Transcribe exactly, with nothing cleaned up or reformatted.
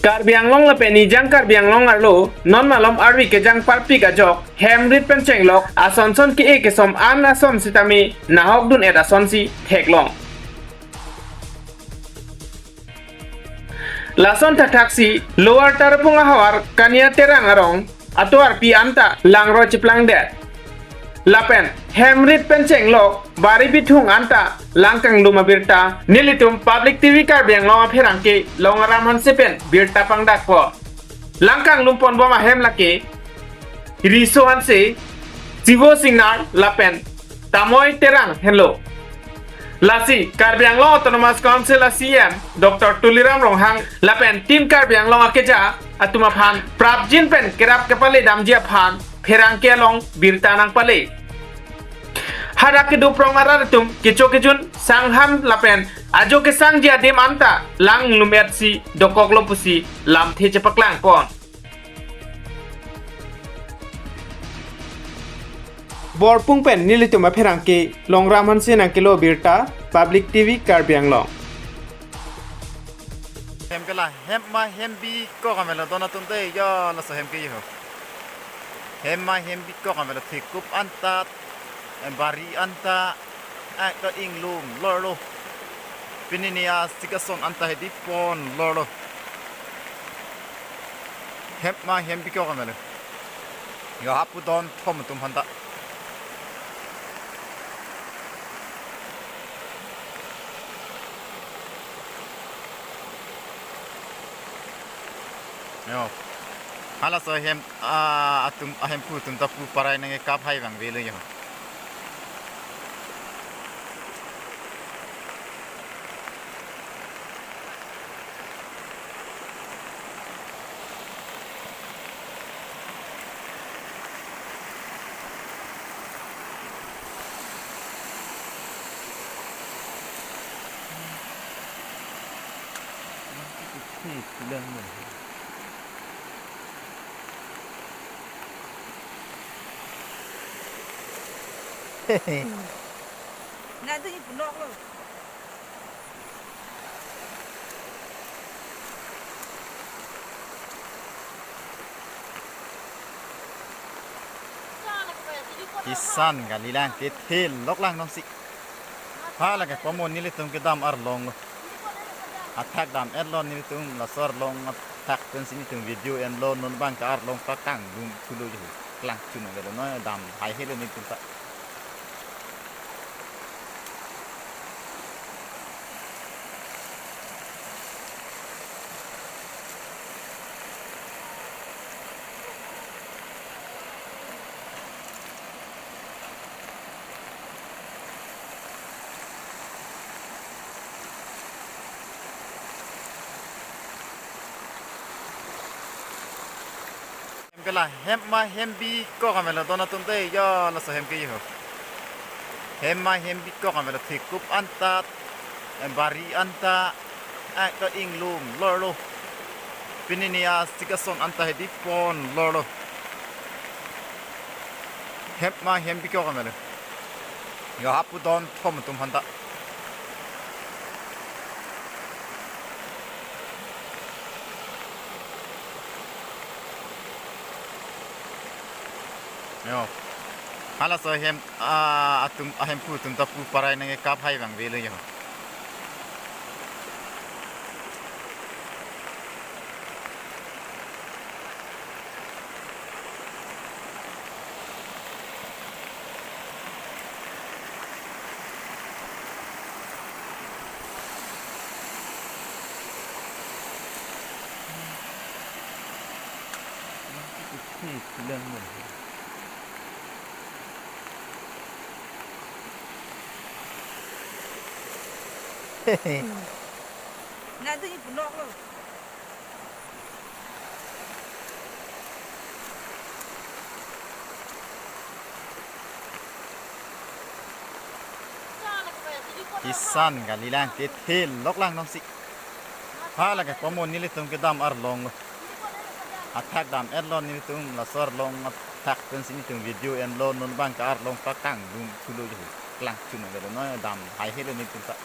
Karbi Anglong lapen Nijang Karbi Anglong arlo non malom arvi kejang parpik ajok hem rit pen chenglok asonson ke-e kesom an ason sitame nahok dun-et asonsi theklong. Lason thakthaksi Lower Tarapung ahavar Kania Terang arong atovarpi anta langroi cheplangdet. Lapen hem rit pen chenglok bari bithung anta lang kanglum abirta nelitum Public T V Karbi Anglong apherangke Longram Hanse pen birta pangdakpo. Lang kanglum ponbom ahem lake Riso Hanse, Sivo Singnar lapen Tamoi Terang henlo. Lasi Karbi Anglong Autonomous Council a C E M Doctor Tuliram Ronghang lapen Team Karbi Anglong akeja atum aphan prapjin pen kerap kepale damji aphan pherangke along birta nangpale. Hadak kedo prong arat atum kecho kejun sangham lapen ajo kesangji adim anta lang lum-etsi dokoklo pusi lamthe chepaklangpon. Borpung pen nelitum apherangke Longram Hanse nangkelo birta, Public T V Karbi Anglong. Hem ke la, hem ma hem bikok amelo don atum te, yo laso hem ke yo. Hem ma hem bikok amelo, thekup anta, em bari anta, ak ta inglum lorlo. Pini ni asik ason anta hedi pon lorlo. Hem ma hem bikok amelo. Yo hapu don thom atum hanta. Yo. Halaso hem, ah, atum ahemphu atum ta pu parai nangkap hai abang avelo yo. Nang tu ni punok lo. Kisan kali lang, kethe lok lang nongsi. Hala ke pamon nelitum kedam arlong lo. Athak dam-etlo nelitum, laso arlong athak pensi nelitum video enlo, non abang ke arlong pakang dum thulo jo. Klang chun avelo, non dam hai helo nelitum ta. Hem ke la, hem ma hem bikok amelo don atum te, yo laso hem ke yo. Hem ma hem bikok amelo, thekup anta, em bari anta, ak ta inglum lorlo. Pini ni asik ason anta hedi pon lorlo. Hem ma hem bikok amelo. Yo hapu don thom atum hanta. Yo. Halaso hem, ah, atum ahemphu atum ta pu parai nangkap hai abang avelo yo. Nang tu ni punok lo. Kisan kali lang, kethe lok lang nongsi. Hala ke pamon nelitum kedam arlong lo. Athak dam-etlo nelitum, laso arlong athak pensi nelitum video enlo, non abang ke arlong pakang dum thulo jo. Klang chun avelo, non dam hai helo nelitum ta.